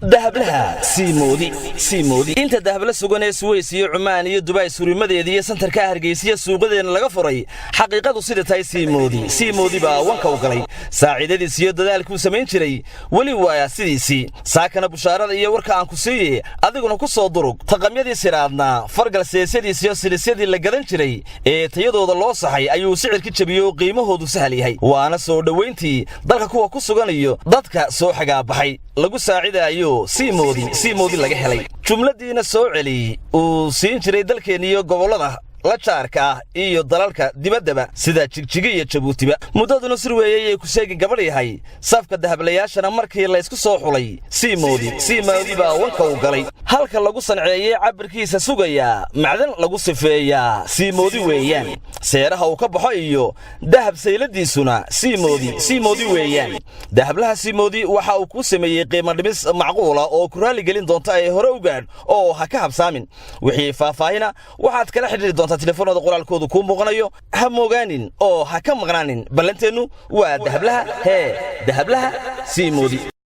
Dahablaha Siimoodi, Siimoodi. Inta dahabla sugan ee Suweys iyo Cumaan iyo Dubaay, surimadeeda iyo santarka Hargeysiya suuqadeena laga furay, xaqiiqadu sida tahay Siimoodi, Siimoodi baa wanka u galay. Saaciidadiis iyo dadaalkuu samayn jiray weli waaya sidiisii. Saakana bushaarada iyo warka aan ku siiye, adiguna ku soo durug. Taqamyadii siraadnaa, fargal seesyadiis iyo silisyadii la gadan jiray ee tayadooda loo saxay ayuu sicirka jebiyo, qiimahoodu sahal yahay. Waana soo dhowayntii dalka kuwa ku sugan iyo dadka soo xagaabaxay lagu saacidaayo. Siimoodi, Siimoodi laga helay. Jumladiina soo celi uu siin jiray dalkeenna iyo gobollada la jaarka ah iyo dalalka dibaddaba, sida Jigjigi iyo Jabuutiba. Muddaduna sir weeyey ee ku sheegin gabadh yahay. Safka dahablayaashana markii laysku soo xulay, Siimoodi, Siimoodi baa wanka u galay. Halka lagu sanceeyey cabbirkiisa sugayaa, macdan lagu sifeeyaa, Siimoodi weeyaan. Seeraha uu ka baxo iyo dahab sayladiisuna Siimoodi, Siimoodi weeyaan. Dahablaha Siimoodi waxa uu kuu sameeyey qiimo dhimis macquula oo ku raaligelin doonta ee hore u gaadh oo ha ka habsaamin. Wixii faahfaahina waxaad kala xidhiiri doontaa telefoonada qoraalkoodu kuu muuqanayo. Ha moogaanin oo ha ka maqnaanin. Ballanteennu waa dahablaha hee, Dahablaha Siimoodi.